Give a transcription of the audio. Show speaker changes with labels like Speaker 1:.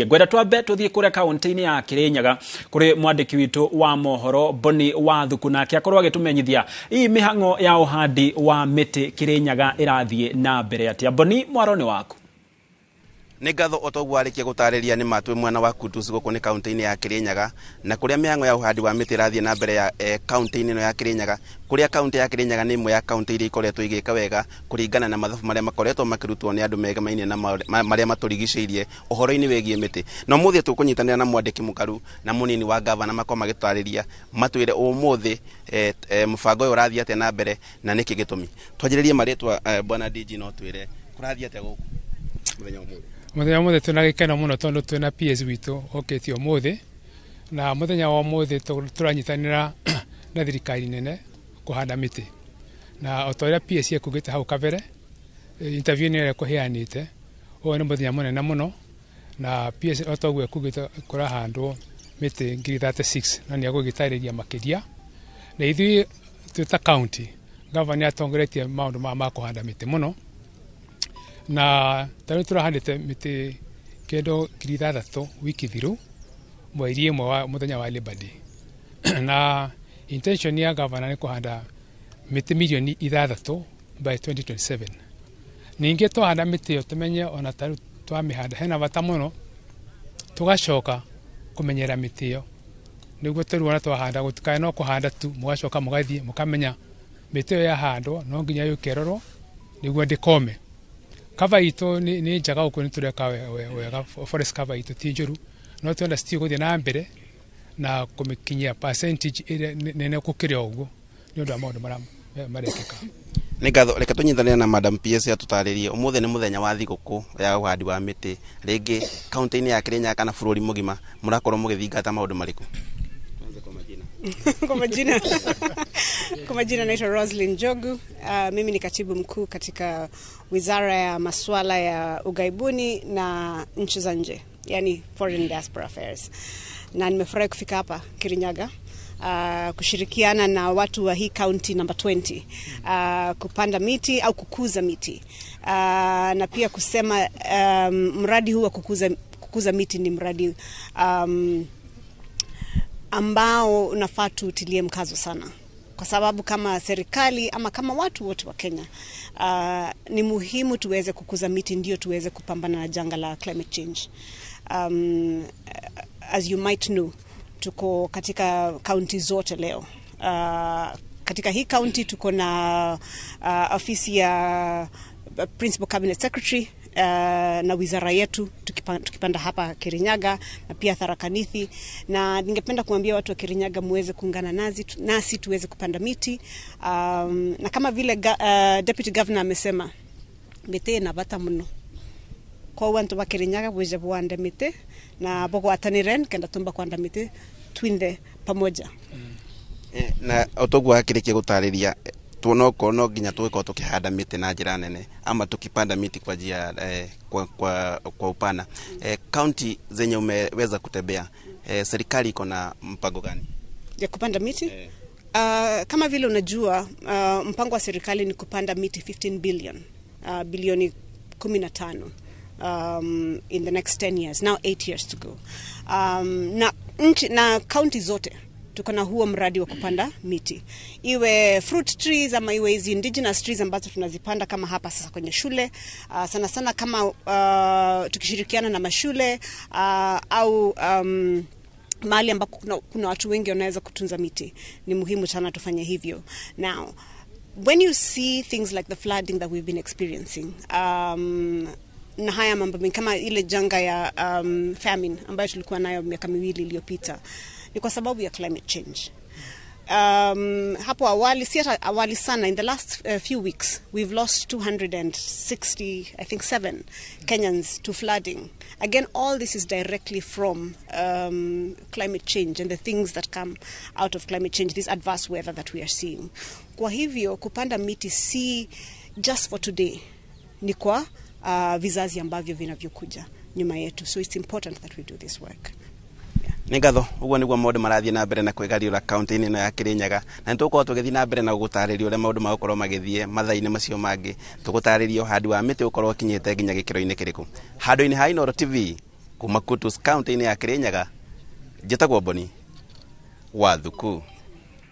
Speaker 1: Ngwenda twambe tuthiĩ kũrĩa kaunti-inĩ ya Kirinyaga kũrĩ mwandĩki witũ wa mohoro Boni Wathuku, nake akorwo agĩtũmenyithia hihi mĩhang'o ya ũhandi wa mĩtĩ Kirinyaga ĩrathiĩ na mbere atĩa. Boni, mwaro nĩ waku.
Speaker 2: Nĩ ngatho. O toguo arĩkia gũtarĩria, nĩ matwĩ mwena wa Kutus, gũkũ nĩ kaunti-inĩ ya Kirinyaga, na kũrĩa mĩhang'o ya ũhandi wa mĩtĩ ĩrathiĩ na mbere ya kaunti-inĩ ĩno ya Kirinyaga, kũrĩa kaunti ya Kirinyaga nĩ ĩmwe ya kaunti iria ikoretwo igĩka wega kũringana na mathabu marĩa makoretwo makĩrutwo nĩ andũ megemainie na marĩa matũrigicĩirie ũhoro-inĩ wĩgiĩ mĩtĩ. Na ũmũthĩ tũkũnyitanĩra na mwandĩki mũkaru na mũnini wa gavana, makorwo magĩtarĩria matwĩre ũmũthĩ mũbango ũyũ ũrathiĩ atĩa na mbere na nĩkĩ gĩtũmi. Twanjĩrĩrie marĩtwa. Bwana DG, no twĩre kũrathiĩ atĩa gũkũ mũthenya wa ũmũthĩ?
Speaker 3: Mũthenya ũmũthĩ twĩna gĩkeno mũno tondũ twĩna PS witũ okĩte ũmũthĩ, na mũthenya wa ũmũthĩ tũranyitanĩra na thirikari nene kũhanda mĩtĩ. Na o ta ũrĩa PS ekugĩte hau kabere interview-inĩ ĩrĩa ekũheanĩte, ũyũ nĩ mũthenya mũnene mũno, na PS o ta ũguo ekugĩte kũrahandwo mĩtĩ 36,000, na nĩ egũgĩtarĩria makĩria. Na ithuĩ twĩ ta county, gavana nĩ atongoretie maũndũ maya ma kũhanda mĩtĩ mũno, na ta rĩu tũrahandĩte mĩtĩ kĩndũ 6,000 wiki thiru, mweri ĩmwe wa mũthenya wa Labor Day, na intention ya gavana nĩ kũhanda mĩtĩ 6 mirioni by 2027. Ningĩ twahanda mĩtĩ ĩyo, tũmenye ona ta rĩu twamĩhanda, hena bata mũno tũgacoka kũmenyera mĩtĩ ĩyo, nĩguo tũrĩ ona twahanda gũtikae no kũhanda tu mũgacoka mũgathiĩ mũkamenya mĩtĩ ĩyo yahandwo no nginya yũke ĩrorwo nĩguo ndĩkome. Cover itũ nĩ njega gũkũ, nĩ tũreka wega. Forest cover itũ ti njũru, no twenda still gũthiĩ na mbere na kũmĩkinyia percentage ĩrĩa nene gũkĩra ũguo nĩ ũndũ wa maũndũ marĩa marekĩka.
Speaker 2: Nĩ ngatho. Reke tũnyitanĩre na Madam PS atũtarĩrie, ũmũthĩ nĩ mũthenya wa thigũkũ ya ũhandi wa mĩtĩ rĩngĩ kaunti-inĩ ya Kirinyaga kana bũrũri mũgima, mũrakorwo mũgĩthingata maũndũ marĩkũ? Tuanze kwa majina.
Speaker 4: Kwa majina naitwa Roslyn Njogu. Mimi ni katibu mkuu katika wizara ya masuala ya ughaibuni na nchi za nje, yani Foreign Diaspora Affairs, na nimefurahi kufika hapa Kirinyaga kushirikiana na watu wa hii county number 20 kupanda miti au kukuza miti, na pia kusema mradi huu wa kukuza miti ni mradi ambao unafaa tutilie mkazo sana, kwa sababu kama serikali ama kama watu wote wa Kenya, ni muhimu tuweze kukuza miti ndio tuweze kupambana na janga la climate change. As you might know, tuko katika kaunti zote leo. Katika hii kaunti tuko na ofisi ya Principal Cabinet Secretary na wizara yetu tukipanda hapa Kirinyaga na pia Tharaka Nithi, na ningependa kuambia watu wa Kirinyaga muweze kuungana nasi tuweze kupanda miti, na kama vile Deputy Governor amesema, mĩtĩ ĩna bata mũno, koguo antu ba Kirinyaga bwije bwande mĩtĩ na bũgwatanĩre kenda tumba kwanda mĩtĩ twinthe pamoja.
Speaker 2: Na otoguo akĩrĩkia gũtarĩria, tuonoko no nginya tũgĩkorwo tũkĩhanda mĩtĩ na njĩra nene ama tukipanda miti kwa njia kwa upana. Kaunti zenye umeweza kutembea, serikali iko na mpango gani
Speaker 4: ya kupanda miti?
Speaker 2: Eh.
Speaker 4: Kama vile unajua, mpango wa serikali ni kupanda miti 15 billion, bilioni 15 in the next 10 years, now 8 years to go. Na nchi na kaunti zote tuko na huo mradi wa kupanda miti, iwe fruit trees ama iwe hizi indigenous trees ambazo tunazipanda kama hapa sasa kwenye shule, sana sana kama tukishirikiana na mashule au mahali ambako kuna watu wengi wanaweza kutunza miti. Ni muhimu sana tufanye hivyo. Now, when you see things like the flooding that we've been experiencing, na haya mambo mengi kama ile janga ya famine ambayo tulikuwa nayo miaka 2 iliyopita, ni kwa sababu ya climate change. Hapo awali, si hata awali sana, in the last few weeks we've lost 260, I think, seven Kenyans to flooding. Again, all this is directly from climate change and the things that come out of climate change, this adverse weather that we are seeing. Kwa hivyo kupanda miti si just for today, ni kwa vizazi ambavyo vinavyokuja nyuma yetu, so it's important that we do this work.
Speaker 2: Nĩ ngatho. Ũguo nĩguo maũndũ marathiĩ na mbere na kwĩgariũra kaunti-inĩ ĩno ya Kĩrĩnyaga, na nĩ tũgũkorwo tũgĩthiĩ na mbere na gũgũtarĩria ũrĩa maũndũ magũkorwo magĩthiĩ mathaa-inĩ macio mangĩ, tũgũtarĩria ũhandi wa mĩtĩ ũkorwo ũkinyĩte nginya gĩkĩro-inĩ kĩrĩkũ. Handũ-inĩ ha Inooro TV. Kuma Kutus, kaunti-inĩ ya Kirinyaga, njĩtagwo Boni wa Thuku.